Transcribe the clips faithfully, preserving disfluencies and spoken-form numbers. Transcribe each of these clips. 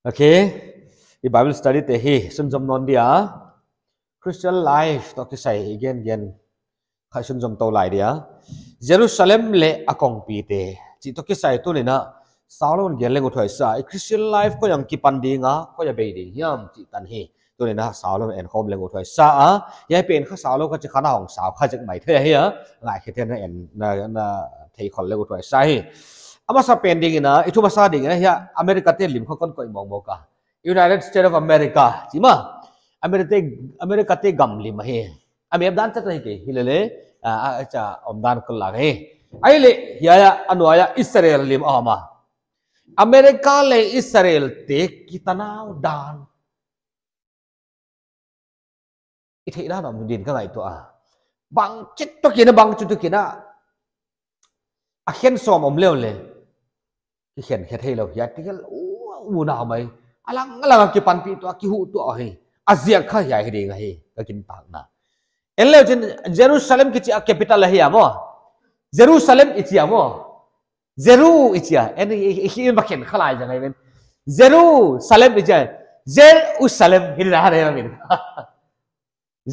Okay, i Bible study te hi sunzom nawn dia, Christian life toh kisai i gen gen kha sunzom tou lai dia, Jerusalem leh a kongpite chih toh kisai tuni'n a Solomon gen leng uthuai sa. I Christian life koi ah kipan ding a, koi ah bei ding hiam chih tan hi tuni'n a Solomon en khawm leng uthuai sa a. Hiai pen kha Solomon ka chi kha na hong sau kha zek mai thei hi a. Ngaikhete'n en na, na thei khol leng uthuai sa hi. A masa pen dingin a, i thu masa dingin a, hiai America te lim kha kon koih mawkmawk a. United States of America chi maw. America te, America te gam lim ahi. A map dan chat hi kei hi lele, a, a, a cha omdan khol lak hi. Ahihleh hiai a, a nuai a Israel lim a om a. America leh Israel te kitanau dan i theih dan om ding ka ngaihtuah a. Bangchi tukin a, bangchi tukin a, a khen sawm om leh leh, kikhen khe theilou hiai tikel u, u na mai. A lang a lang a kipanpih tuah, kihuh tuah hi. A ziak kha hiai hi ding ahi, ka gintakna. En leuchin Jerusalem kichi a capital ahi a maw. Jerusalem i chi a maw. Jeru i chi a. En i, i, i, i va khen kha lai zang ahi ven. Jerusalem i chi a. Jerusalem hi ding ahi ven.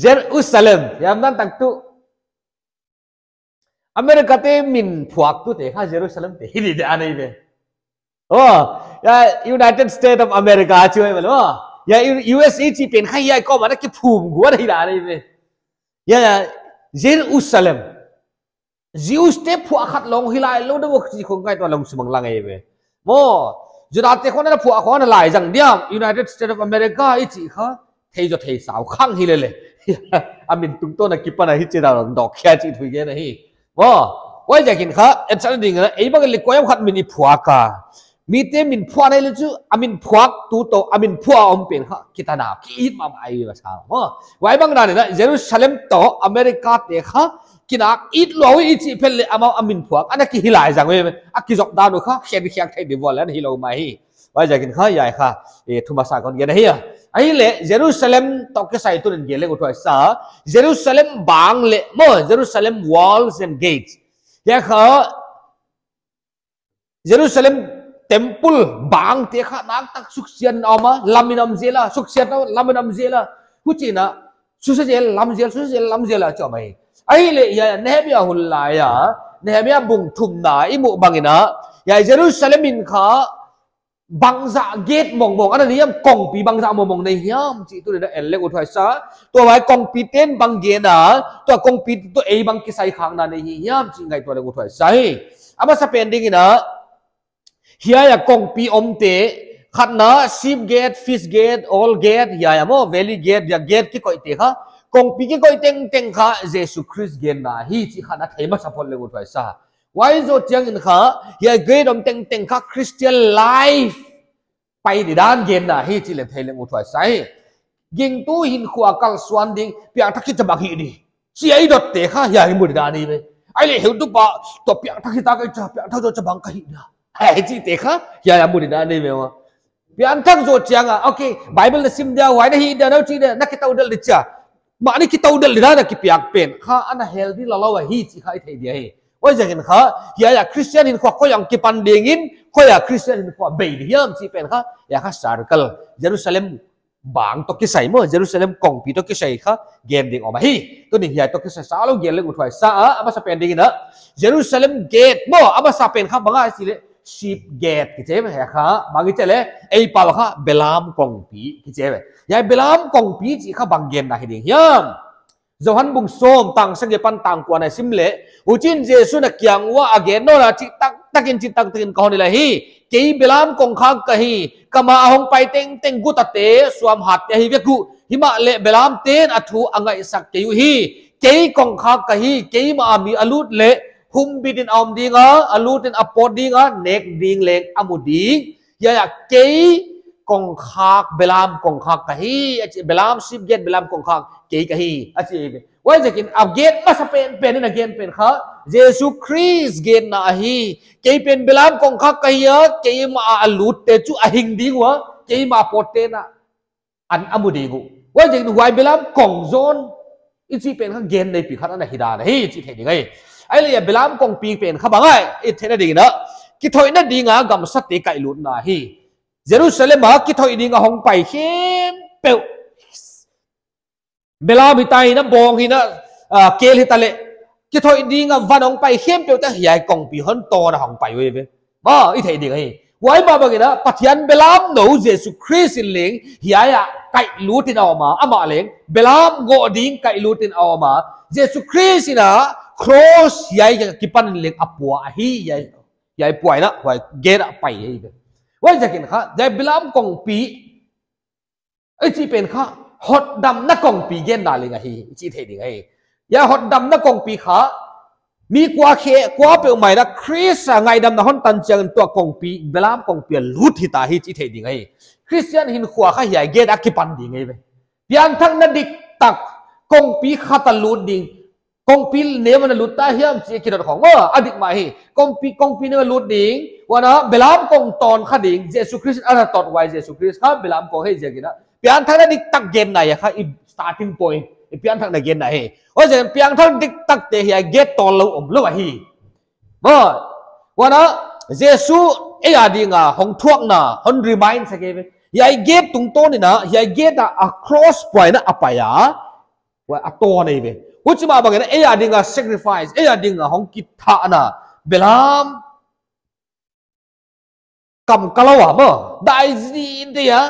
Jerusalem. Hiam dan tak tu. America te min phuaktute kha Jerusalem te hi ding ahi ve. Oh, hiai United States of America chi ve lo. Hiai U-, U S A chi pen kha hiai kawm ah kiphum guan hi ding ahi ve. Hiai, hiai Jerusalem. Jews te phuak khat long hi lai lou deuh chi khong kai tua long sumang lang ahi ve. Maw, Juda te khong ana phuak khong ana laizang diam, United States of America i chi kha, thei zaw thei sau khang hi lele. A min tungtawn a kipan a hichi dan dawk khia chi thu gen ahi. Maw, huaiziakin kha, et san ding a, ei bang leh koi om khat min i phuak a. Mite min phuak nei leh chu, a min phuaktu toh, a min phuak a om pen kha, kitanau, ki-it mahmah ahi ve sa. Maw, huai bang dan in a, Jerusalem toh, America te kha, kinak it lua uh i chih phet leh amau a min phuak ana kihilai zang uh, a kizop dan uh kha khen khiak thei di vual ana hilou mai hi. Huaiziakin kha hiai kha, e, thu masa kon gen ahi a. Ahihleh Jerusalem toh kisai tuni'n gen leng uthuai sa. Jerusalem bang leh maw, Jerusalem walls and gates. Hiai kha Jerusalem temple bang te kha naktak suksiat a om a, lam in om zel a, suksiat a lam in om zel a. Huchi'n a, susia zel, lam zel, susia zel, lam zel a chi om ahi. Ahihleh hiai Nehemiah hun lai a, Nehemiah bung thumna i muh bangin a, hiai Jerusalem in kha bangzah gate mawngmawng ana nei hiam, kongpi bangzah mawngmawng nei hiam chih tuni'n a en leng uthuai sa. Tua huai kongpi ten bang gen a, tua kongpi toh ei bang kisai khakna nei hi hiam chih ngaihtuah leng uthuai sa hi. A masa pen dingin a, hiai a kongpi omte, khatna sheep gate, fish gate, owl gate, hiai a maw, valley gate, hiai gate kikoihte kha, kongpi kikoih tengteng kha Jesu Khrist genna hi chih kha na thei masa phot leng uthuai sa. Huai zoh chiangin kha, hiai gate om tengteng kha Christian life pai di dan genna hi chih leng thei leng uthuai sa hi. Gingtu hinkhua kalsuan ding, piangthak hi chabang hi di. Chi a i dot te kha, hiai hi mu di dan ahi ve. Ahihleh heutupa, tua piangthak hi ta ka i cha, piangthak zaw chabang ka hi dia. Hiai chihte kha, hiai a mu di dan ahi ve maw. Piangthak zoh chiang a, okay, Bible na sim dia, huai na hih dia, na chih dia, na kitoudelh di chia. Mahni kitoudelh di dan a kipiak pen kha, ana healthy lua lou ahi chih kha i thei dia hi. Huaiziakin kha, hiai a Christian hinkhua koi ah kipan dingin, koi a Christian hinkhua bei di hiam chih pen kha, hiai kha circle, Jerusalem bang toh kisai maw, Jerusalem kongpi toh kisai kha gen ding om ahi. Tuni'n hiai toh kisai sa lou gen leng uthuai sa a, a masa pen dingin a, Jerusalem gate maw, a masa pen kha bang a chi leh sheep gate kichi ve kha, bang i chi leh, ei pau kha belam kongpi kichi ve. Hiai belam kongpi chih kha bang genna hi ding hiam. Johan bung sawm tang sagih apan tang kua na sim leh, huchiin Jesu'n a kiang uah a gen nawn a, chihtaktakin, chihtaktakin ka hon hilh ahi. Kei belam kongkhak ka hi, ka ma a hongpai tengteng gutate suamhatte ahi vek uh. Himahleh belamte'n a thu a ngaihsak kei uhi. Kei kongkhak ka hi, keimah a mi a lut leh humbitin a om ding a, a lutin a pawt ding a, nek ding leng a mu ding. Hiai a kei kongkhak, belam kongkhak ka hi, a chi, belam sheep gate, belam kongkhak kei ka hi, a chi. Huaiziakin a gate masa pen, pen in a gen pen kha, Jesu Khrist genna ahi. Kei pen belam kongkhak ka hi a, keimah a lutte chu a hing ding ua, keimah a pawtte'n a an a mu ding uh. Huaiziakin huai belam kong zawn i chih pen kha gen neipi khat ana hi dan ahi chih thei ding ahi. Ahihleh hiai belam kongpi pen kha bang ahia i theihna dingin a, kithoihna ding a gamsate kaihlutna hi. Jerusalem a kithoih ding a hong pai khempeuh, belam hita in a, bawng hita in a, ah, kel hita leh, kithoih ding a van hong pai khempeuh te hiai kongpi hon tawn a hong pai uh ve. Maw, i theih ding ahi. Huai mah bangin a, Pathian belamnou Jesu Khrist in leng hiai ah kaihlut in a om a, amah leng belam gawh ding kaihlut in a om a, Jesu Khrist in a cross hiai akipan in leng a pua ahi, hiai, hiai pua in a, huai gate ah pai ahi ve. Huaiziakin kha, hiai belam kongpi i chih pen kha, hotdamna kongpi genna leng ahi, i chih theih ding ahi. Hiai hotdamna kongpi kha, mi kua khe, kuapeuhmah in a Khrist a ngaihdamna hon tan chiangin tua kongpi, belam kongpi a lut hita hi chih theih ding ahi. Khristian hinkhua kha hiai gate akipan ding ahi ve. Piangthakna diktak, kongpi khat a lut ding, kongpi nem a na lut ta hiam chih kidot khong maw, a dik mah hi. Kongpi, kongpi nem a lut ding, huan a belam kong tawn kha ding, Jesu Khrist ana tot huai Jesu Khrist kha belam kong hi ziakin a. Piangthakna diktak genna hiai kha i starting point, i piangthakna genna hi. Huaiziakin piangthak diktak te hiai gate tawllou omlou ahi. Maw, huan a Jesu ei a ding a hong thuakna, hon remind sak ahi ve. Hiai gate tungtawn in a, hiai gate a, a cross pua in a a pai a, huai a tawn ahi ve. Huchi mah bangin ei a ding a sacrifice, ei a ding a hong kithahna, belam kam kalau a maw, daizin te a,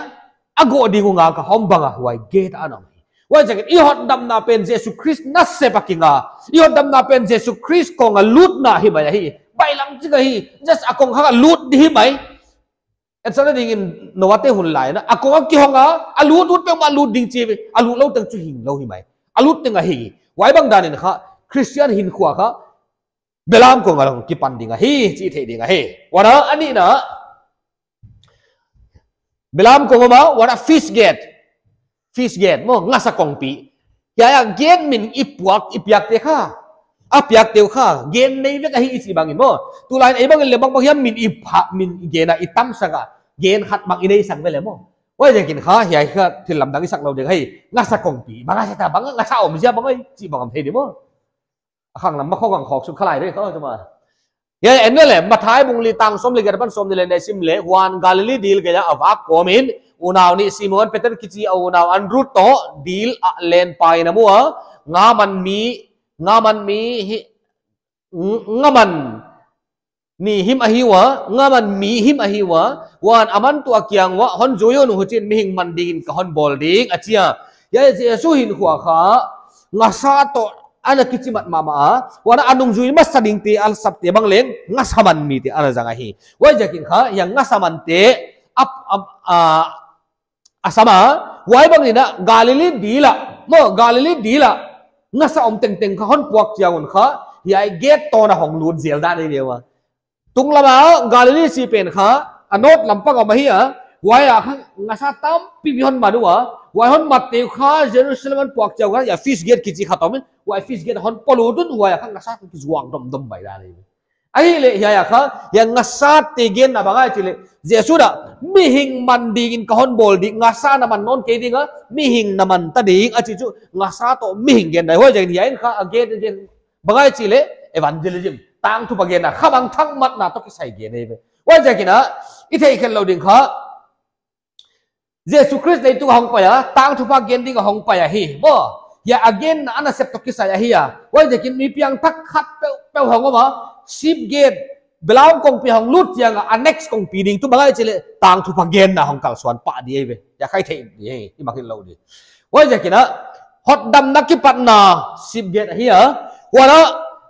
a gawh ding uh ngak a hong bang a, huai gate a ana om hi. Huaiziakin i hotdamna pen Jesu Khrist nasep a kinga, i hotdamna pen Jesu Khrist kong a lutna hi mai ahi. Bailam chik ahi, just a kong kha a lut di hi mai. Etsakna dingin Noah te hun lai in a, a kong a kihong a, a lut ut peuhmah lut ding chi ve, a lutlou teng chu hinglou hi mai. A lut teng ahi. Huai bang danin kha, Khristian hinkhua kha, belam kong a hong kipan ding ahi, chih theih ding ahi. Huan a, a nihna, belam kong om a, huan a fish gate. Fish gate, maw, ngasa kongpi. Hiai a gate min i puak, i piak te kha, a piak te uh kha, gen nei vek ahi i chih bangin maw. Tulai in ei bangin leh bangbang hiam min i pha, min i gen a i tamsak a, gen khat bang i neisak ve leh maw. Huaiziakin kha, hiai kha thil lamdang i sak lou ding ahi, ngasa kongpi, bang ngasa ta, bang ngasa om zia bang ahi, chih bang om thei di maw. A khang lam ma khawk ang khawk suk kha lai deuh kha tuma. Hiai en leh, Matthai bung li tang sawm leh giat apan sawmnih leh nih sim leh, huan Galili dil gei ah a vak kawm in, unau nih Simon Peter kichi a unau Andru toh dil ah len pai in a mu a, nga man mi, nga man mi hi, ng-, nga man mi him ahi ua, nga man mi him ahi ua, huan aman tuh a kiang uah, hon zui un, huchiin mihing man dingin ka hon bawl ding, a chi a. Hiai Jesu hinkhua kha, ngasa toh ana kichimat mahmah a, huan a nungzui masa ding te a sapte bang leng, ngasa man mi te ana zang ahi. Huaiziakin kha, hiai ngasa man te, ap, ap, a, a sam a, huai bangin a Galili dil ah, maw, Galili dil ah, ngasa om tengteng kha hon puak chiang un kha, hiai gate tawn a hong lut zel dan ahi ve ua. Tunglam a Galili chih pen kha, a north lampang a om ahi a, huai ah kha ngasa tampi mi hon mat ua, huai hon mat te uh kha Jerusalem hon puak chiang un kha, hiai fish gate kichi khat om in, huai fish gate hon polut un, huai ah kha ngasa kizuak domdom mai dan ahi ve. Ahihleh hiai ah kha, hiai ngasa te genna bang ahia chih leh, Jesu in a, mihing man dingin ka hon bawl ding, ngasa na man nawn kei ding a, mihing na man ta ding, a chih chu, ngasa toh mihing genna, huaiziakin hiai in kha, a gen, gen, bang ahia chih leh, evangelism, tangthupha genna, kha bang thak matna toh kisai gen ahi ve. Huaiziakin a, i theih khelh lou ding kha, Jesu Khrist leitung a hong pai a, tangthupha gen ding a hong pai ahi, maw. Hiai a genna a nasep toh kisai ahi a. Huaiziakin mi piangthak khat peuhpeuh hong om a, sheep gate, belam kongpi hong lut chiang a, a next kongpi ding tuh bang ahia chih leh, tangthupha genna hong kalsuan pah di ahi ve. Hiai kha i theih di ahi, i mak hilou di. Huaiziakin a, hotdamna kipatna, sheep gate ahi a. Huan a,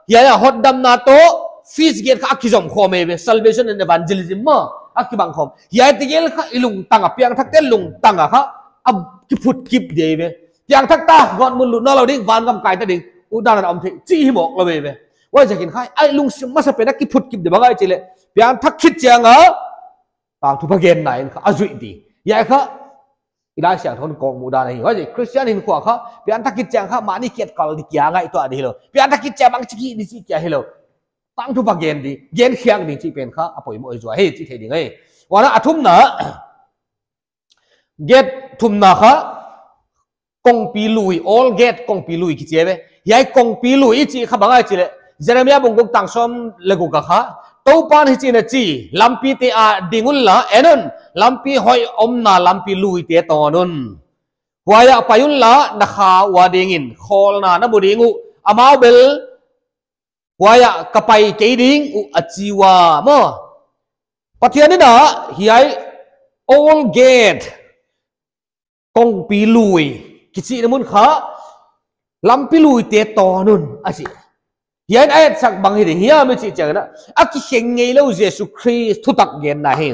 hiai a hotdamna toh, fish gate kha a kizom khawm ahi ve, salvation and evangelism maw, a kibang khawm. Hiai tegel kha i lungtang a, piangthakte lungtang a kha, a kiphut kip di ahi ve. Piangthak ta, gawtmun lutna lou ding, vangam kai ta ding, utdan a om thei, chih hi mawk lou ahi ve. Huaiziakin kha, a lungsim masapen a kiphut kip di bang ahia chih leh, piangthak khit chiang a, tangthupha genna in kha a zuih di. Hiai kha, i Laisiangthou in kong muhdan ahi. Huaiziakin Khristian hinkhua kha, piangthak khit chiang kha, mahni kiat kal di kia ngaihtuah di hilou. Piangthak khit chiang bangchi ki di chih kia hilou. Tangthupha gen di, gen khiak ding chih pen kha, a poimoh zaw hi, chih theih ding ahi. Huan a thumna, gate thumna kha, kongpi lui, old gate kongpi lui kichi ahi ve. Hiai kongpi lui i chih kha bang ahia chih leh, Jeremiah bung guk tang sawm leh guk a kha, Toupan hichiin a chi, lampite ah ding unla, en un, lampi hoih omna lampi luite tawn un. Huaiah pai unla, na kha uh adingin khawlna na mu ding uh, amau bel huaiah ka pai kei ding uh, a chi ua maw. Pathian in a hiai old gate, kongpi lui kichihna mun kha lampi luite tawn un, a chi. Hiai in a etsak bang hi ding hiam i chih chiangin a, a kikheng ngeilou Jesu Khrist thutak genna hi.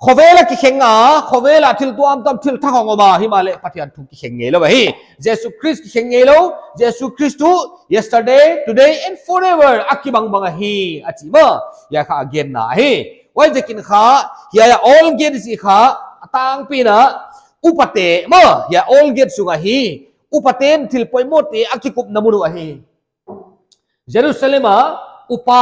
Khovel a kikheng a, khovel a thil tuamtuam thil thak hong om a, himahleh Pathian thu kikheng ngeilou ahi. Jesu Khrist kikheng ngeilou, Jesu Khrist tuh yesterday, today and forever a kibangbang ahi, a chi maw. Hiai kha a genna ahi. Huaiziakin kha, hiai a old gate chih kha, a tangpi in a, upate maw, hiai old gate sung ahi. Upaten thil poimohte a kikupna mun uh ahi. Jerusalem a upa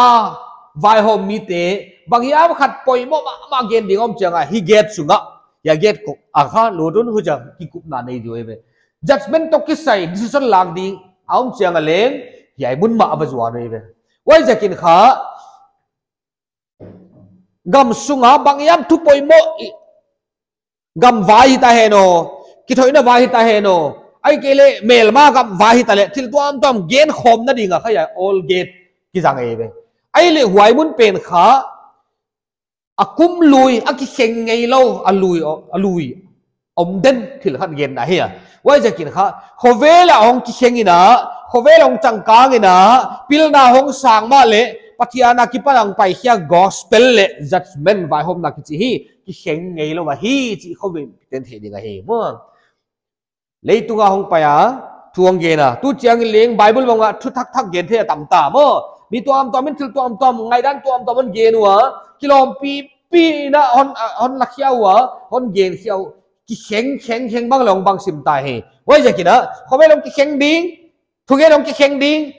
vaihawm mite bang hiam khat poimoh mahmah gen ding om chiang a, hiai gate sung ah, hiai gate kong ah kha lut un, huchiin kikupna nei ding uh ve. Judgment toh kisai decision lak ding a om chiang a leng hiai mun mah a va zuan uh ve. Huaiziakin kha gam sung a bang hiam thu poimoh i, gam vai hita hen aw, kithoihna vai hita hen aw, ahihkeileh melma gam vai hita leh thil tuamtuam genkhawmna ding a kha hiai old gate kizang ei ve. Ahihleh huai mun pen kha a kum lui, a kikheng ngeilou, a lui, a lui omden thil khat genna hi a. Huaiziakin kha, khovel a hong kikheng in a, khovel hong changkang in a, pilna hong sang mahleh, Pathian akipan a hong paikhia gospel leh judgment vaihawmna kichi hi kikheng ngeilou ahi chih khovel miten thei ding ahi maw. Leitung a hong pai a, thu hong gen a, tu chiangin leng Bible bang a thu thakthak gen thei a tam ta maw. Mi tuamtuam in thil tuamtuam, ngaihdan tuamtuam hon gen ua, kilawm pipi in a hon, hon lakhia ua, hon genkhia uh, kikheng kheng kheng bang leng bang sim ta hi. Huaiziakin a, khovel hong kikheng ding, thugen hong kikheng ding,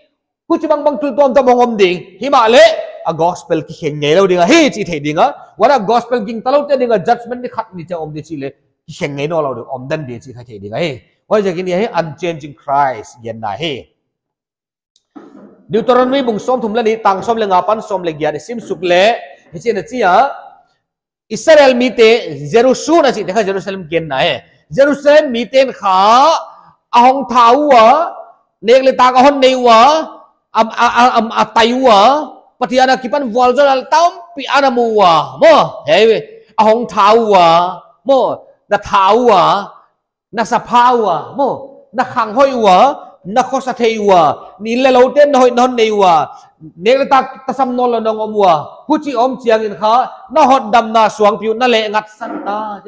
huchi bangbang thil tuamtuam hong om ding. Himahleh a gospel kikheng ngeilou ding ahi chih thei ding a. Huan a gospel gingta loute ding a judgment ni khat ni chiang om ding chih leh kikheng ngei nawnlou ding, omden ding chih kha thei ding ahi. Huaiziakin hiai unchanging Christ genna hi. Deuteronomy bung sawmthum leh nih, tang sawm leh nga apan sawm leh giat i sim suk leh, hichiin a chi a, Israel mite, Jerusalem a chihte kha Jerusalem genna hi. Jerusalem miten kha a hong thau ua, nek leh tak a hon nei ua, a, a, a, a, a tai ua, Pathian akipan vualzawlna tampi ana mu ua maw. Hiai ve, a hong thau ua maw, na thau ua, na sapha ua maw, na khanghoih ua, na khosa thei ua, nin leh louten na hoihna hon nei ua, nek leh tak tasam nawnlou na hong om ua. Huchi om chiangin kha, na hotdamna suangpi uh na lehngatsan ta,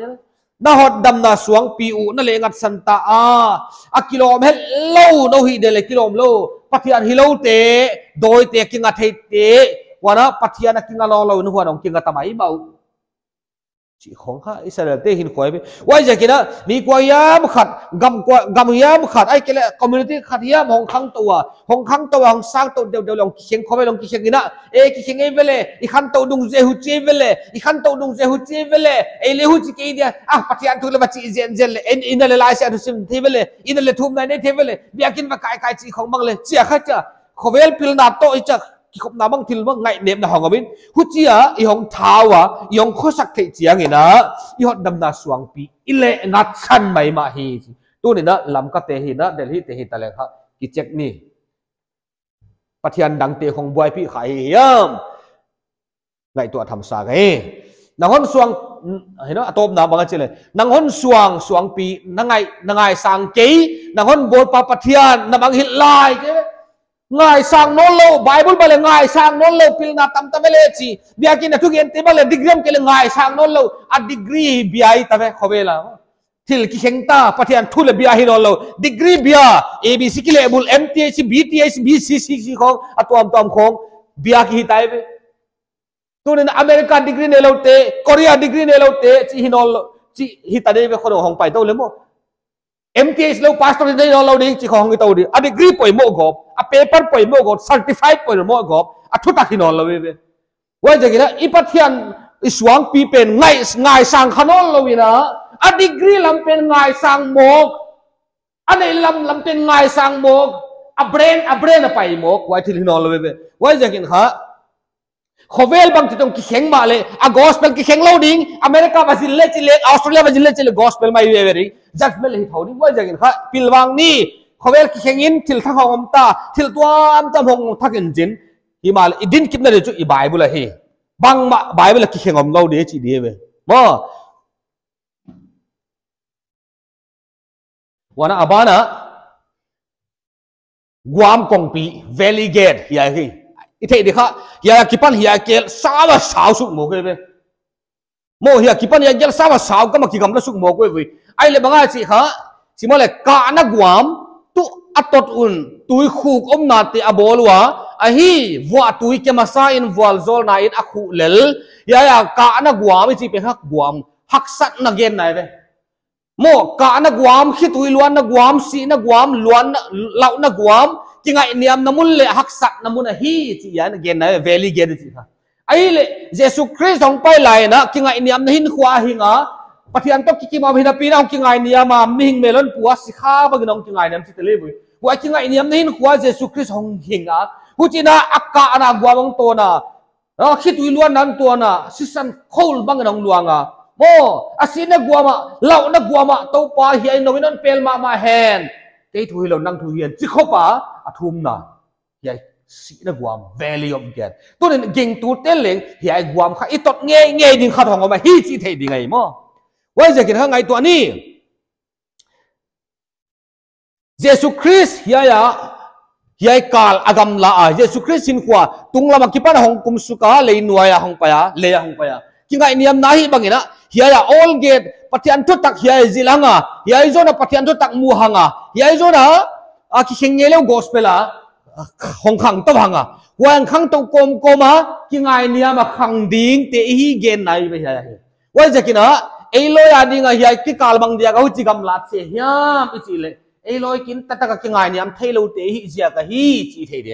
na hotdamna suangpi uh na lehngatsan ta a, a kilawm hetlou na hih ding leh kilawm lou, Pathian hiloute, dawite, kinga theite, huan a Pathian a kinga nawnlou in huan hong kinga ta maimah uh. Chih khong kha Israelte hinkhua ve. Huaiziakin a, mi kua hiam khat, gam kua, gam hiam khat, ahihkeileh community khat hiam hong khangtou a, hong khangtou a, hong sangtou deuhdeuh leh hong kikheng khovel hong kikheng in a, e kikheng ei ve leh, i khantou dungzui huchi ei ve leh, i khantou dungzui huchi ei ve leh, ei leh huchi kei dia, ah, Pathian thu leh va chih zenzen leh, en, i na leh Laisiangthou sim thei ve leh, i na leh thumna nei thei ve leh, biakin va kaikai chih khong bang leh, chia kha chia, khovel pilna toh i chak kikhopna bang thil bang ngaihnemna hong om in, huchia i hong thau a, i hong khosak theih chiangin a, i hotdamna suangpi i lehngatsan maimah hi. Tuni'n a Lamkate hi in a, Delhite hita leng kha kicheck ni. Pathian dangte khong buaipih kha hi hiam? Ngaihtuah tham sak e. Nang hon suang, you know, a tawpna bang a chi leh, nang hon suang, suangpi na ngai, na ngaisang kei, nang hon bawlpa Pathian na mangngilh lai kei. Ngaisang nawnlou, Bible bang leh ngaisang nawnlou, pilna tam ta ve leh chi. Biakin a thugente bang leh degree om kei leh ngaisang nawnlou, a degree bia hita ve khovel a. Thil kikheng ta, Pathian thu leh bia hi nawnlou, degree bia, A B C kilehbulh, M T H, B T H, B C C C khong, a tuamtuam khong, bia ki hita ve. Tuni'n America degree neiloute, Korea degree neiloute, chih hi nawnlou, chih hita ding ve khong hong pai tou leh maw. M T H lou pastor hi nawnlou ding, chih khong hong hi tou ding. A degree poimoh gawp, a paper poimoh gawp, certified poimoh gawp, a thutak hi nawnlou ve. Huaiziakin a, i Pathian, i suangpi pen ngai, ngaisang kha nawnlou in a, a degree lam pen ngaisang mawk, a neih lam, lam pen ngaisang mawk, a brain, a brain a pai mawk, huai thil hi nawnlou ve. Huaiziakin kha, Khovel bangchi tong kikheng mahleh, a gospel kikheng lou ding, America va zin le chi le, Australia va zin le chi le, gospel mai veve ding, judgment hi thou ding, huaiziakin kha, pilvang ni, khovel kikheng in, thil thak hong om ta, thil tuamtuam hong thak in chin, himahleh, i din kipna di chu i Bible ahi. Bangmah Bible a kikheng om lou di chi di ve. Maw. Huan a bana, Guam kongpi, Valley Gate, hiai hi. I theih di kha, hiai akipan hiai kel, sau a sau suk mawk ve. Maw hiai akipan hiai kel, sau a sau gam a kigamla suk mawk ve. Ahihleh bang a chi kha, chi mahleh kahna guam, tu a tot un, tuikhuk omnate a bawl ua, ahi, vuah tui ke masa in vualzawlna in a khuh lel, hiai a kahna guam, i chih pen kha guam, haksatna genna ve. Maw, kahna guam, khitui luanna guam, sihna guam, luanna, lauhna guam, kingaihniamna mun leh haksatna mun ahi, chih hiai a genna, Valley Gate chih kha. Ahihleh, Jesu Khrist hong pai lai in a, kingaihniamna hinkhua hing a, Pathian toh kikim a hinapi in a hong kingaihniam a, mihing melon pua sikha bangin hong kingaihniam chih te le ve. Huai kingaihniamna hinkhua Jesu Khrist hong hing a, huchiin a kahna guam hong tawn a, a, khitui luanna hong tawn a, sisan khol bangin hong luang a. Maw, a sihna guam a, lauhna guam a, Toupa hiai nou in hon pel mahmah hen. Kei thu hilou, nang thu hi hen, chi khop a, a thumna. Hiai sihna guam, Valley of Death. Tunin gingtute leng, hiai guam kha i tot ngeingei ding khat hong om ahi chih theih ding ahi maw. Huaiziakin kha ngaihtuah ni. Jesu Khrist hiai a, hiai kal a gamla a, Jesu Khrist hinkhua, tunglam akipan a hong kumsuk a, lei nuai a hong pai a, lei a hong pai a. Kingaihniamna hi bangin a, hiai a, old gate, Pathian thutak hiai zil hang a, hiai zawn a Pathian thutak mu hang a, hiai zawn a, a kikheng ngeilou gospel a, hong khangtou hang a. Huai hong khangtou kawmkawm a, kingaihniam a khang dingte i hi genna ve hiai a hi. Huaiziakin a, ei lawi a ding a hiai kikal bang dia ka huchi gamlat se hiam i chih leh. Ei lawi kin taktak a kingaihniam theiloute i hih ziak ahi chih theih di.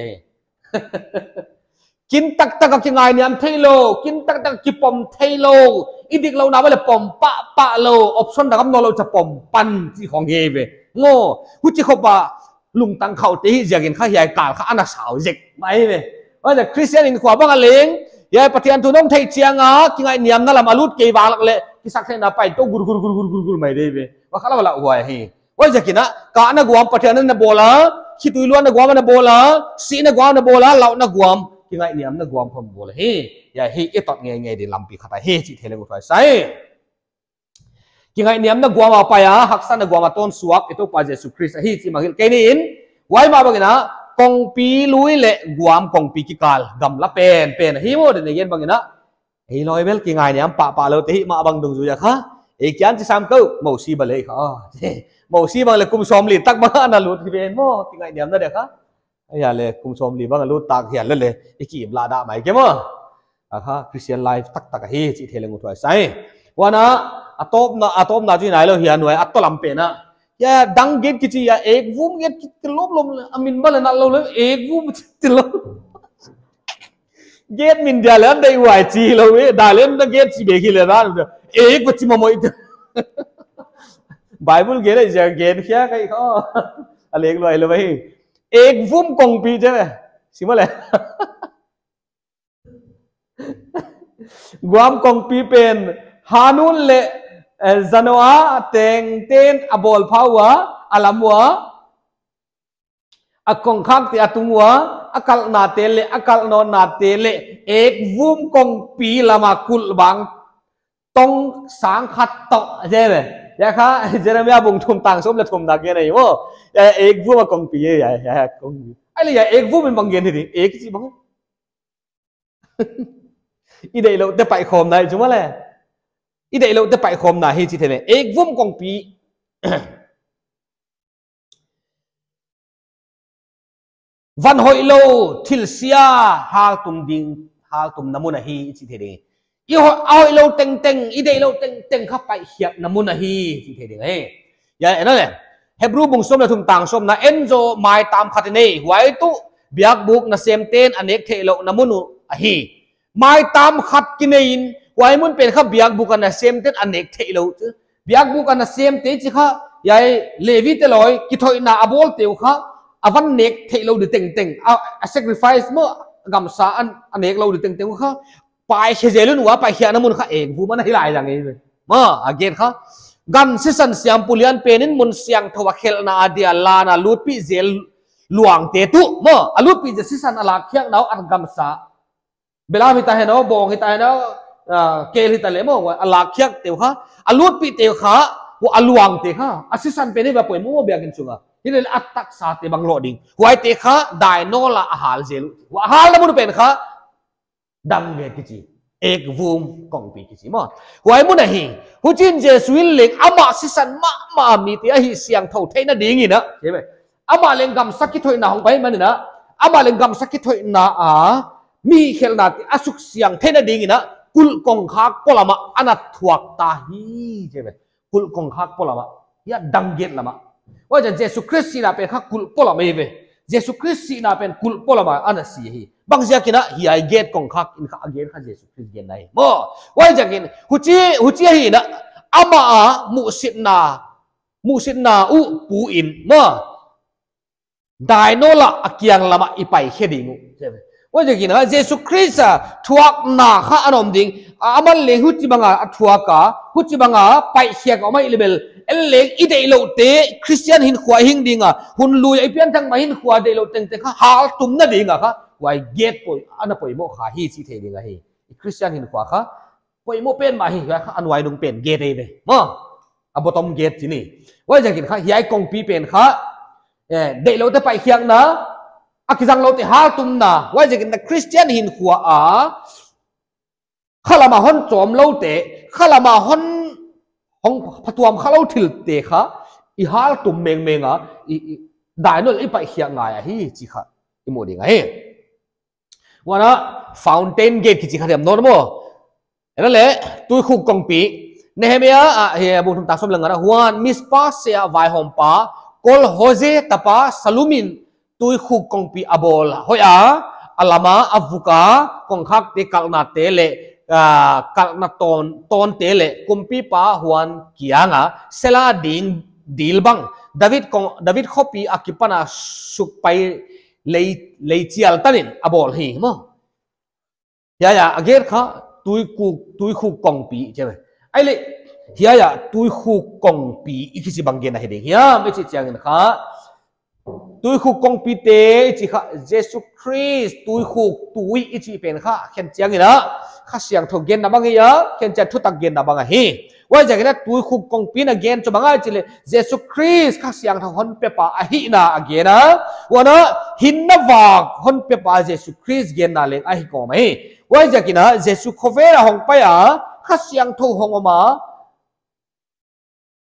Kin taktak a kingaihniam theilou, kin taktak a kipom theilou, i diklouhna bang leh pom pahpah lou, option dang om nawnlou chia pom pan chih khong hi ve. Maw, huchi khop a, lungtang khauhte i hih ziakin kha hiai kal kha ana sau zek mai ve. Huaiziak Christian hinkhua bang a leng, hiai Pathian thu hon theih chiang a, kingaihniamna lam a lut kei vang lak leh, kisaktheihna pai tou gur gur gur gur gur gur mai di ve. Huai kha la la huai hi. Huaiziakin a, kahna guam Pathian in a bawl a, khitui luanna guam in a bawl a, sihna guam in a bawl a, lauhna guam, kingaihniamna guam khong bawl hi. Hiai hi i tot ngeingei ding lampi khat ahi chih thei leng uthuai sa hi. Kingaihniamna guam a pai a, haksatna guam a tawn suak, i Toupa Jesu Khrist ahi chih mangngilh kei ni in, huai mah bangin a, kongpi lui leh guam kongpi kikal, gamla penpen ahi maw, den again bangin a, ei lawi bel kingaihniam pahpah loute hih mah bang dungzui a kha, ei kiang chi sam kou, Mosi bang leh kha, Mosi bang leh kum sawmli tak bang ana lut hi ven maw, kingaihniamna dia kha. Ahihleh, kum sawmli bang a lut tak hial leh, i ki im lah dah mai ke maw. A kha, Christian life taktak ahi, chih thei leng uthuai sa hi. Huan a, a tawpna, a tawpna chu nailou hiai nuai, a tawlam pen a. Hiai, dang gate kichi hiai, ek vum gate kichi lomlom, a min bang leh nailou leh, ek vum kichi lou. Gate min dia leh, dai huai chi lou e, dai leh, na gate chi bek hi leh na, ek vum chi mamoh i te. Bible gate a, gate hiai kai kha. A leng luai lou hi. Ek vum kongpi chi ve. Sim leh. Guam kongpi pen Hanun leh, eh, Zanoa tengten a bawl pha ua, a lam ua, a kongkhakte a tung ua, a kalhnate leh, a kalh nawnnate leh, ek vum kongpi lam a kulh bang tong sang khat toh, chi ve. Hiai kha, Jeremiah bung thum tang sawm leh thumna gen ahi maw. Hiai ek vum a kongpi e, hiai, hiai, kongpi. Ahihleh hiai ek vum in bang gen hi di, ek chi bang. I deihlouhte paihkhawmna hi chu maw leh. I deihlouhte paihkhawmna hi chih thei leh. Ek vum kongpi. Van hoihlou, thil sia, haltum ding, haltumna mun ahi, chih thei ding. I ho-, a hoihlou tengteng, i deihlouh tengteng kha paihkhiakna mun ahi, chih thei ding ahi. Hiai, en leh. Hebrew bung sawm leh thum tang sawmna, en zaw maitam khat i nei, huai tuh, biakbuk nasemten a nek theihlouhna mun uh ahi. Maitam khat kinei in, huai mun pen kha biakbuk a nasemten a nek theihlouh chu. Biakbuk a nasemte chih kha, hiai Levite lawi, kithoihna a bawlte uh kha, a van nek theihlouh di tengteng, a, a sacrifice maw, gamsa an, a nek lou di tengteng kha, paikhe zel un ua, paikhiakna mun kha ekvum ana hi lai zang ei ve. Maw, a gen kha. Gam sisan siampu lian pen in mun siangthou a khelhna a dia lan a lutpih zel luangte tuh. Maw, a lutpih zel sisan a lakkhiakna uh a gamsa. Belam hita hen aw, bawng hita hen aw, ah, kel hita leh maw, a lakkhiakte uh kha, a lutpihte uh kha, ua a luangte kha, a sisan pen hi va poimoh biakin sunga. Hileh a taksate bang loh ding. Huaite kha, dainawl a a hal zel uh. Ua a halna mun pen kha, dangge kichi. Ekvum kongpi kichi maw. Huai mun ahi. Huchiin Jesu in leng amah sisan mahmah mite ahih siangthou theihna dingin a. Amah leng gamsa kithoihna hong pai manin a. Amah leng gamsa kithoihna a. Mi khelhnate a suksiang theihna dingin a. Kulh kongkhak polam ah ana thuak ta hi. Kulh kongkhak polam ah. Hiai dangge lam ah. Huaiziakin Jesu Khrist sihna pen kha kulh polam ahi ve. Jesu Khrist sihna pen kulh polam ah ana si hi. Bangziakin a hiai gate kongkhak in kha a gen kha Jesu Khrist genna hi. Maw. Huaiziakin huchi, huchi ahi in a amah a muhsitna, muhsitna uh pu in. Maw. Dainawl a a kiang lam ah i paikhe ding uh. Huaiziakin a Jesu Khrist a thuakna kha ana om ding. A, aman leng huchibang a a thuak a, huchibang a paikhiak a om ahih leh bel. En leng i deihlouhte, Christian hinkhua hing ding a. Hun lui a i pianthak mah hinkhua deihlouh tengteng kha, haltumna ding a kha. Huai gate poi, ana poimoh kha hi chih theih ding ahi. I Christian hinkhua kha, poimoh pen mah hi, huai kha a nuainung pen gate ahi ve. Maw, a bottom gate chih ni. Huaiziakin kha, hiai kongpi pen kha, eh, deihlouhte paikhiakna, a kizangloute haltumna. Huaiziakin a Christian hinkhua a, khalam a hon chawmloute, khalam a hon, hong phatuam khalou thilte kha, i haltum mengmeng a, i, i, dainawl i paikhiak ngai ahi, chih kha, i mu ding ahi. Huan a fountain gate kichi kha diam nawn maw. Huan a leh, tuikhuk kongpi. Nehemia, ah, hi, bung thum tang sawm leh nga ah, huan Mispa seh a vaihawmpa, Kol-Hoze tapa Sallum in tuikhuk kongpi a bawl hoih a, a lam a, a vuk a, kongkhakte kalhnate leh, ah, kalhna tawn, tawnte leh, kumpipa huan kiang a, Sela ding dil bang, David kong, David khopi a kipan a sukpai lei, lei chial tan in a bawl hi, maw. Hiai a, a gate kha, tuikhuk, tuikhuk kongpi, chi ve. Ahihleh, hiai a, tuikhuk kongpi, i kichi bang genna hi ding hiam, i chih chiangin kha. Tuikhuk kongpite, i chih kha, Jesu Khrist, tuikhuk, tui, i chih pen kha, khenchiangin a, Kha Siangthou genna bang hi a, khenchiang thutak genna bang ahi. Huaiziakin a tuikhuk kongpi in a gen chu bang ahia chih leh, Jesu Khrist Kha Siangthou hon pepa ahihna a gen a. Huan a hinna vak hon pepa Jesu Khrist genna leng ahi kawm ahi. Huaiziakin a Jesu khovel a hong pai a, Kha Siangthou hong om a.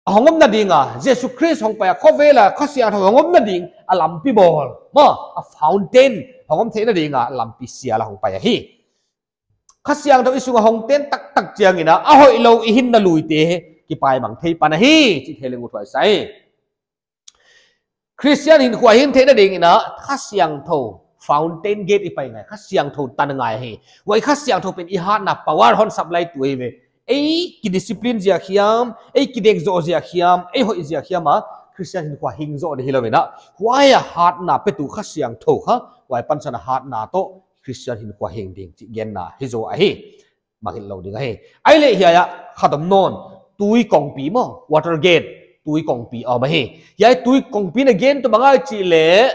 A hong omna ding a, Jesu Khrist hong pai a, khovel a Kha Siangthou hong omna ding a lampi bawl. Maw, a fountain hong om theihna ding a lampi sial a hong pai ahi. Kha Siangthou i sung a hong ten taktak chiangin a, a hoihlou i hinna luite, kipaimang thei pan ahi, chih theih leng uthuai sa hi. Christian hinkhua hing theihna dingin a, Kha Siangthou, fountain gate i pai ngai, Kha Siangthou tan ngai hi. Huai Kha Siangthou pen i hatna power hon supply tu hi ve. Ei ki discipline ziak hiam, ei ki dek zoh ziak hiam, ei hoih ziak hiam a, Christian hinkhua hing zoh di hilou in a. Huai a hatna petu Kha Siangthou kha, huai pansan a hatna toh, Christian hinkhua hing ding chih genna hi zaw ahi. Mangngilh lou ding ahi. Ahihleh hiai a khat om nawn, tui kongpi maw, water gate, tui kongpi a om ahi. Hiai tui kongpi in a gen tu bang ahia chih leh,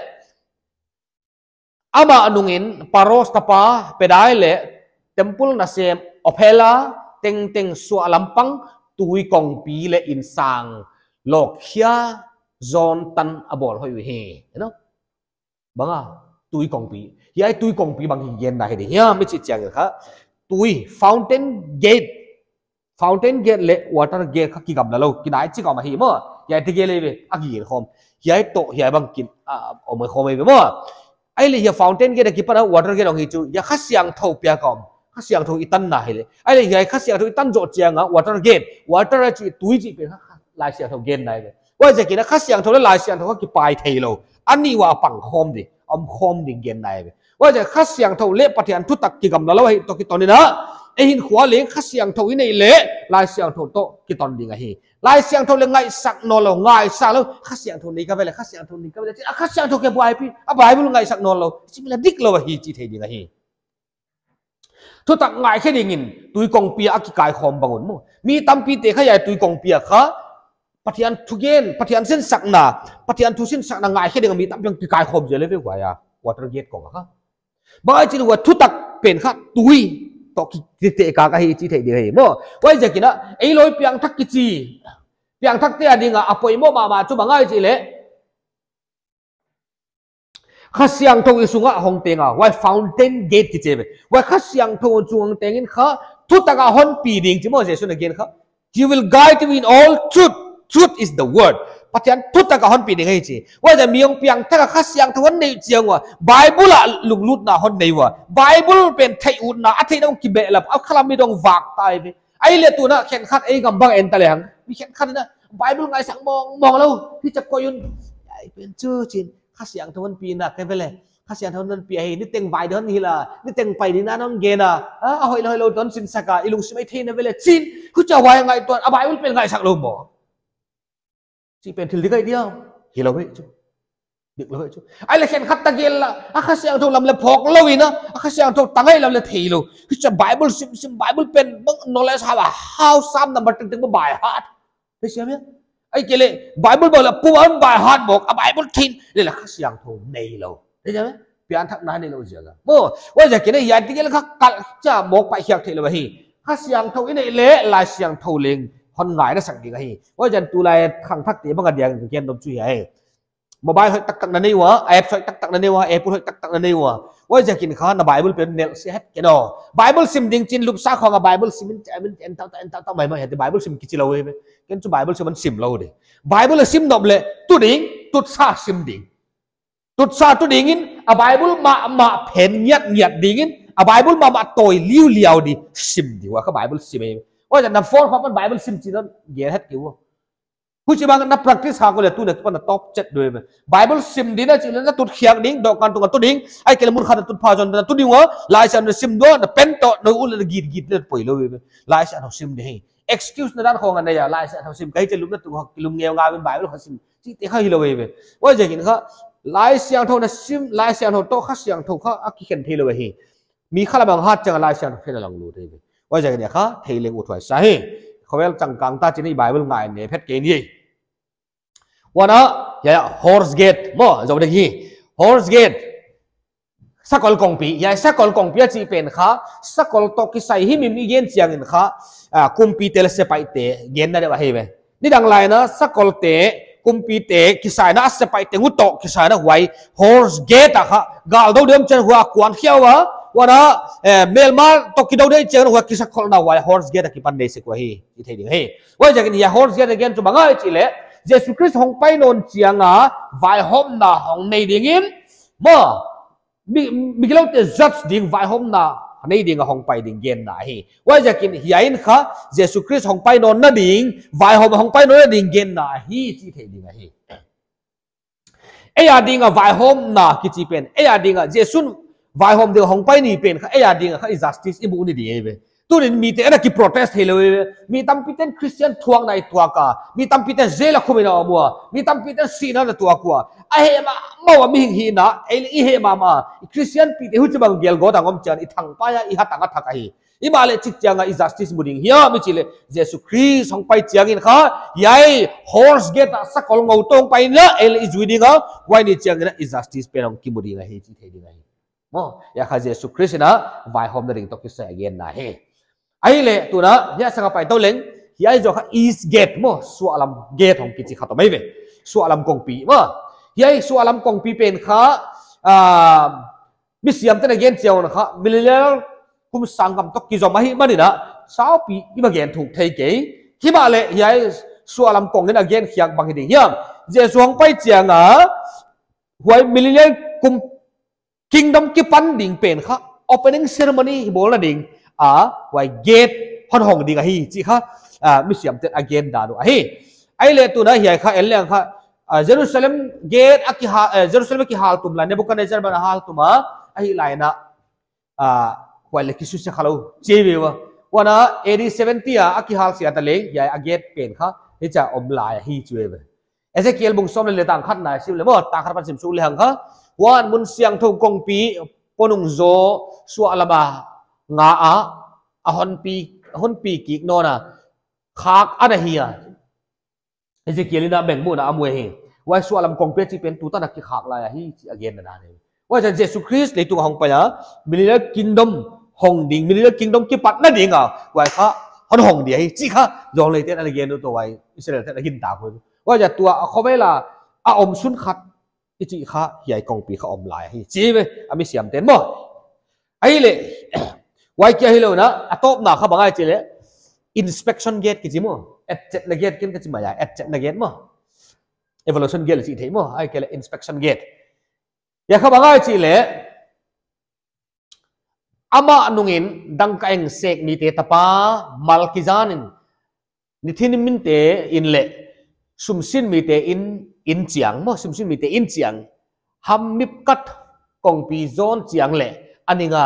amah nungin Paros tapa Pedai leh temple nasem Ophel a tengteng suah lampang tui kongpi leh insang lawkkhia zon tan a bawl hoih uhi. You know? Bang a, tui kongpi. Hiai tui kongpi bang hi genna hi ding hiam, i chih chiangin kha. Tui, fountain gate. Fountain gate leh water gate kha kigamla lou, kinai chik a om ahi maw. Hiaite gel ei ve, a kigen khawm. Hiai toh, hiai bang kin, a, om khawm ei ve maw. Ahihleh hiai fountain gate a kipan a water gate hong hi chu. Hiai Kha Siangthou piak a om. Kha Siangthou i tanna hileh. Ahihleh hiai Kha Siangthou i tan zoh chiang a water gate. Water a chih tui chih pen kha, kha Laisiangthou genna hi ve. Huaiziakin a Kha Siangthou leh Laisiangthou kha kipai theilou. A nih uah a pang khawm di, om khawm di genna hi ve. Huaiziakin Kha Siangthou leh Pathian thutak kigamla lou ahi toh kiton in a. Ei hinkhua leng Kha Siangthou i neih leh, Laisiangthou toh kiton ding ahi. Laisiangthou leh ngaihsak nawnlou, ngaihsak lou, Kha Siangthou nei ka ve leh, Kha Siangthou nei ka ve leh, a Kha Siangthou khe buaipi, a Bible ngaihsak nawnlou, chih mi la diklou ahi chih theih ding ahi. Thutak ngaikhe dingin tui kongpi a kikaikhawm bang un maw. Mi tampite kha hiai tui kongpi a kha Pathian thugen, Pathian sinsakna, Pathian thu sinsakna ngaikhe ding a mi tampi hong kikaikhawm zel ve huai a, Watergate kong a kha. Bang ahia chih leh huai thutak pen kha tui toh ki, kitehkak ahi chih theih ding ahi maw. Huaiziakin a, ei lawi piangthak kichi, piangthakte ading a a poimoh mahmah chu bang ahia chih leh Kha Siangthou i sung ah hong teng a, huai fountain gate kichi ve. Huai Kha Siangthou sung hong teng in kha, thutak a hon pi ding chi maw Jesu'n a gen kha. He will guide you in all truth. Truth is the word. Pathian thutak a hon pi ding ahi chi. Huaiziakin mi hong piangthak a Kha Siangthou hon neih chiang ua, Bible a lunglutna hon nei ua, Bible pen theih utna, a theihna hong kibehlap a, khalam mi dong vak tai ve. Ahihleh tuin a khenkhat ei gam bang en ta lehang, mi khenkhat in a Bible ngaihsak mawngmawng lou, hichia koih un. Ai pen chu chin, Kha Siangthou hon pi na ke vele. Kha Siangthou hon pi ahi, niteng vai ding hon hilh a, niteng pai ding na hon gen a. A, a hoihlou hoihlou toh sinsak a, i lungsim a i theihna vele chin. Huchia huai ngaihtuah a, Bible pen ngaihsak lou maw. Chih pen thil dik ahi diam. Hilou ve chu. Diklou ve chu. Ahihleh khenkhat ta gel a, a Kha Siangthou lam leh phawk lou in a, a Kha Siangthou tang ahi lam leh theilou. Hichia Bible sim sim, Bible pen bang knowledge hau a, hau Sam number tengteng bang by heart. Thei siam hia? Ahihkeileh Bible bang leh pum a by heart mawk a, Bible theih leh leh Kha Siangthou neilou. Thei siam hia? Pianthakna neilou ziak a maw. Huaiziakin a hiai tengteng kha culture mawk paih khiak theilou ahi. Kha Siangthou i neih leh Laisiangthou leng hon ngaina sak ding ahi. Huaiziakin tulai khangthakte bang a diakin ka gen dom chu hiai. Mobile hoih taktak na nei ua, apps hoih taktak na nei ua, Apple hoih taktak na nei ua. Huaiziakin kha na Bible pen nelhsiah het ken aw. Bible sim ding chin lupsa khong a Bible sim in, en, en, en tau tau, en tau tau maimai het, Bible sim kichi lou ve. Ken chu Bible sim an sim lou de. Bible a sim nop leh, tu ding, tutsa sim ding. Tutsa tu dingin, a Bible mahmah phen ngiat ngiat dingin, a Bible mahmah tawi liu liau di sim di ua kha Bible sim e. Huaiziakin na phone khong ah Bible sim chin hon gen het kei ua. Huchibang na practice hak uleh tuni a kipan na top chet deuh ve. Bible sim ding na chih leh na tut khiak ding, dawhkan tung a tu ding, ahihkeileh mun khat a tut pha zong na tu ding ua, Laisiangthou sim ding ua, na pen toh, na u leh na gitgit leh poi lou ve. Laisiangthou sim ding hi. Excuse na dan khong a nei a, Laisiangthou sim ka hi chih leh lupna tung a kilum ngeu ngau in Bible kha sim. Chihte kha hilou ve. Huaiziakin kha, Laisiangthou na sim, Laisiangthou toh Kha Siangthou kha a kikhen theilou hi. Mi khalam a hong hat chiang a Laisiangthou khen a langlut ve. Huaiziakin kha, thei leng uthuai sa hi. Khovel changkang ta chin i Bible ngai ne phet kei ni. Huan a, hiai a, Horse Gate, maw, zou dek hi. Horse Gate. Sakol kongpi, hiai sakol kongpi a chih pen kha, sakol toh kisai himhim i gen chiangin kha, a, kumpite leh sepaihte genna deuh ahi ve. Nidang lai in a, sakolte, kumpite, kisaina, a sepaihte ngut toh kisaina huai, Horse Gate a kha, gal dou deuh chiang huai kuan khia ua, huan a, eh, melma toh kidou deuh chiang huai kisakholhna huai, Horse Gate a kipan nei sek ua hi, i thei ding hi. Huaiziakin hiai Horse Gate a gen chu bang ahia chih leh, Jesu Khrist hong pai nawn chiang a, vaihawmna hong nei dingin, maw, mi, migiloute judge ding vaihawmna nei ding a hong pai ding genna hi. Huaiziakin hiai in kha, Jesu Khrist hong pai nawnna ding, vaihawm a hong pai nawnna ding genna hi, chih thei ding ahi. Ei a ding a vaihawmna kichi pen, ei a ding a Jesu'n vaihawm ding a hong pai ni pen kha, ei a ding a kha i justice i muh ni ding ahi ve. Tunin mite ana ki protest theilou ve. Mi tampite'n Christian thuakna i tuak a. Mi tampite jail a khum in a om ua. Mi tampite'n sihna ana tuak ua. A heh mahmah ua mihing hihna. Ei leng i heh mahmah. I Christian pite huchibang gel gawt a om chiang i thangpai a i hatang a thak ahi. Himahleh chik chiang a i justice mu ding hiam i chih leh. Jesu Khrist hong pai chiangin kha. Hiai Horse Gate a sakol ngou toh hong pai in a. Ei leng i zui ding a. Huai ni chiangin a i justice pen hong kimu ding ahi chih thei ding ahi. Maw, hiai kha Jesu Khrist in a vaihawmna ding toh kisai a genna hi. Ahihleh, tuni a, hiai sang a pai tou leng, hiai zaw kha East Gate maw, suahlam gate hong kichi kha toh mai ve. Suahlam kongpi maw. Hiai suahlam kongpi pen kha, ah, misiamte'n a gen chiang un kha, millennial kum sanggam toh kizom ahihmanin a, saupi i va gen thuk thei kei. Himahleh, hiai suahlam kong in a gen khiak bang hi ding hiam. Jesu hong pai chiang a, huai millennial kum Kingdom kipan ding pen kha, opening ceremony hi bawlna ding a, huai gate hon hong ding ahi, chih kha, a, misiamte'n a gen dan uh ahi. Ahihleh tuni a hiai kha, en leng kha, a, Jerusalem gate a kihal, eh, Jerusalem a kihal tum lai, Nebuchadnezzar ban a hal tum a, ahih lai in a, a, huai leh kisusia kha lou, chi ve ua. Huan a, A D seventy a, a kihal sia ta leng, hiai a gate pen kha, hichia om lai ahi chi ve. Ezekiel bung sawm leh li tang khatna sim leh maw, tang khat pan sim suk lehang kha. Huan mun siangthou kongpi, ponung zaw, suahlam a, nga a, a hon pi, hon pi kik nawn a, khak ana hi a. Ezekiel in a bengmuhna a mu hi. Huai suahlam kongpi chih pen tutan a kikhak lai ahi chih a genna dan hi. Huaiziakin Jesu Khrist leitung a hong pai a, Millennial Kingdom hong ding, Millennial Kingdom kipatna ding a, huai kha hon hong di ahi chih kha John Leite'n ana gen uh, tua huai Israelte'n a gintak uh. Huaiziakin tua a khovel a a om sun khat i chih kha hiai kongpi kha om lai hi chi ve, a misiamte'n maw. Ahihleh, huai kia hilou in a, a tawpna kha bang ahia chih leh, inspection gate kichi maw, etchetna gate ken ka chi mai a, etchetna gate maw, evaluation gate chih thei maw, ahihkeileh inspection gate. Hiai kha bang ahia chih leh, amah nungin dangka-eng sek mite tapa Malkizan in, ni thinminte inn leh sumsin mite inn, inn chiang maw, sumsin mite inn chiang, Hammipkat kongpi zawn chiang leh a ning a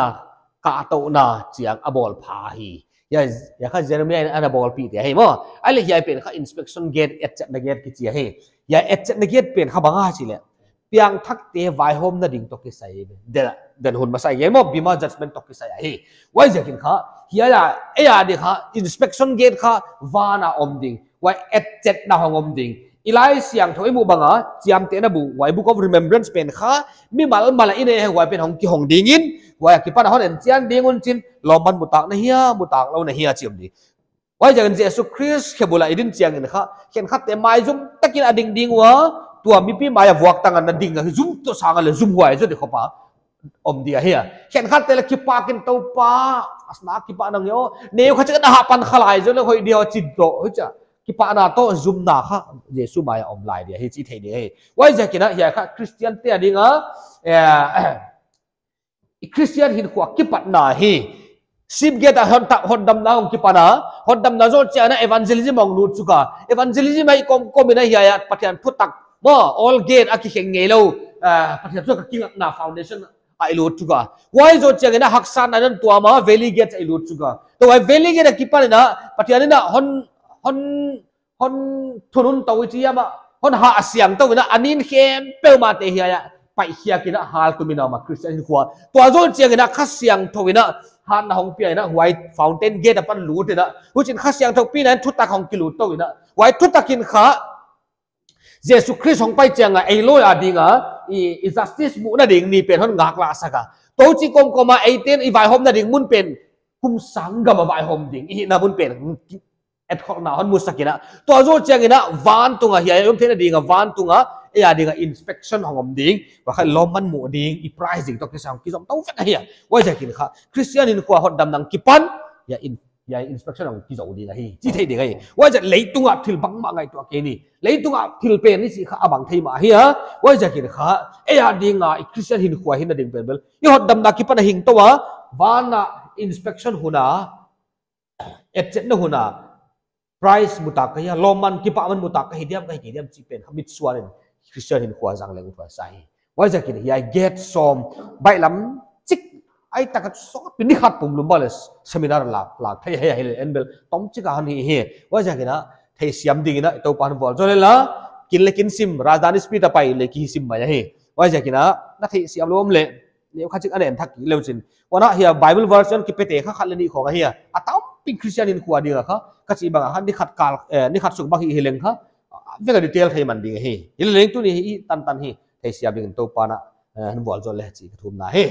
kahtouhna chiang a bawl pha hi. Hiai, hiai kha Jeremiah in ana bawlpih te ahi maw. Ahihleh hiai pen kha inspection gate, etchetna gate kichi ahi. Hiai etchetna gate pen kha bang ahia chih leh, piangthakte vaihawmna ding toh kisai, den, den hun masa gen maw, Bema judgment toh kisai ahi. Huaiziakin kha, hiai a, ei a di kha, inspection gate kha van a om ding, huai etchetna hong om ding. I Laisiangthou i muh bang a, chiamtehna bu, huai Book of Remembrance pen kha, mimal mal a i neih huai pen hong kihong ding in, huai akipan a hon enchian ding un chin, lawmman mutak na hia, mutak lou na hia chi om ding. Huaiziakin Jesu Khrist khe bul a i din chiangin kha, khenkhatte maizum takin a ding ding ua, tua mipi mai a vuak tang a na ding a, zum toh sang a leh zum huai zaw di khop a om di ahi a. Khenkhatte leh kipak in Toupa, asna kipak nang yo, neu khat chik na hahpan kha lai zaw leh hoih di aw chi toh, huchia kipahna toh zumna kha Jesu mai a om lai di ahi chih thei di ahi. Huaiziakin a, hiai kha Christian te a ding a, eh, i Christian hinkhua kipatna hi. Sheep gate a hon ta, hotdamna hong kipan a, hotdamna zoh chiang in a evangelism hong lut suk a. Evangelism a i kawmkawm in a hiai a Pathian thutak maw, old gate a kikheng ngeilou, ah, Pathian thutak a kingatna foundation a i lut suk a. Huai zoh chiang in a haksatna in a tuam a, valley gate a i lut suk a. Tua huai valley gate akipan in a Pathian in a hon, hon hon thunun tou i chi a maw, hon hah siangthou in a, a nin khempeuh mah te hiai a paihkhiak in a hal tum in a maw, Christian hinkhua. Tua zoh chiang in a Kha Siangthou in a hatna hong pia in a, huai fountain gate apan lut in a, huchiin Kha Siangthou pina in thutak hong kilut tou in a, huai thutak in kha Jesu Khrist hong pai chiang a ei lawi a ding a, i, i justice muhna ding ni pen hon ngaklah sak a. Tua chih kawmkawm a eite'n i vaihawmna ding mun pen kum sang gam a vaihawm ding i hihna mun pen etkholhna hon musak in a. Tua zoh chiang in a vantung a hiai a om theihna ding a, vantung a ei a ding a inspection hong om ding. Huai kha lawmman muh ding, i prize ding toh kisai hong kizom tou vek ahi a. Huaiziakin kha Christian hinkhua hotdamna kipan, hiai in, hiai inspection hong kizom ding ahi chih thei ding ahi. Huaiziak leitung a thil bangmah ngaihtuah kei ni. Leitung a thil pen i chih kha a bang thei mah ahi a. Huaiziakin kha ei a ding a i Christian hinkhua hinna ding pen bel, i hotdamna kipan a hing tou a, van a inspection hun a, etchetna hun a, prize mu ta ka hia, lawmman kipahman mu ta ka hi diam, ka hi kei diam chih pen kha mitsuan in Christian hinkhua zang leng uthuai sa hi. Huaiziakin hiai gate sawm baihlam chik, ei tak a sawt pi ni khat pumlum bang leh seminar lak, lak thei hi a, hileh en bel tomchik a hon hi hi. Huaiziakin a theisiam ding in a Toupa'n vualzawl hen la, kin leh kin sim, Rajdhani Speed a pai leh kihi sim mai ahi. Huaiziakin a na theisiam lou om leh, neu khat chik a na en thak kei leu chin. Huan a hiai Bible version kipete kha khat leh nih khong ahi a. A tampi Christian hinkhua ding a kha, ka chih bang a kha, ni khat kal, eh, ni khat sung bang hi hi leng kha, a vek a detail thei man ding ahi. Hileh leng tuni hi tantan hi theisiam ding in Toupa'n a, eh, hon vualzawl leh chih ka thumna hi.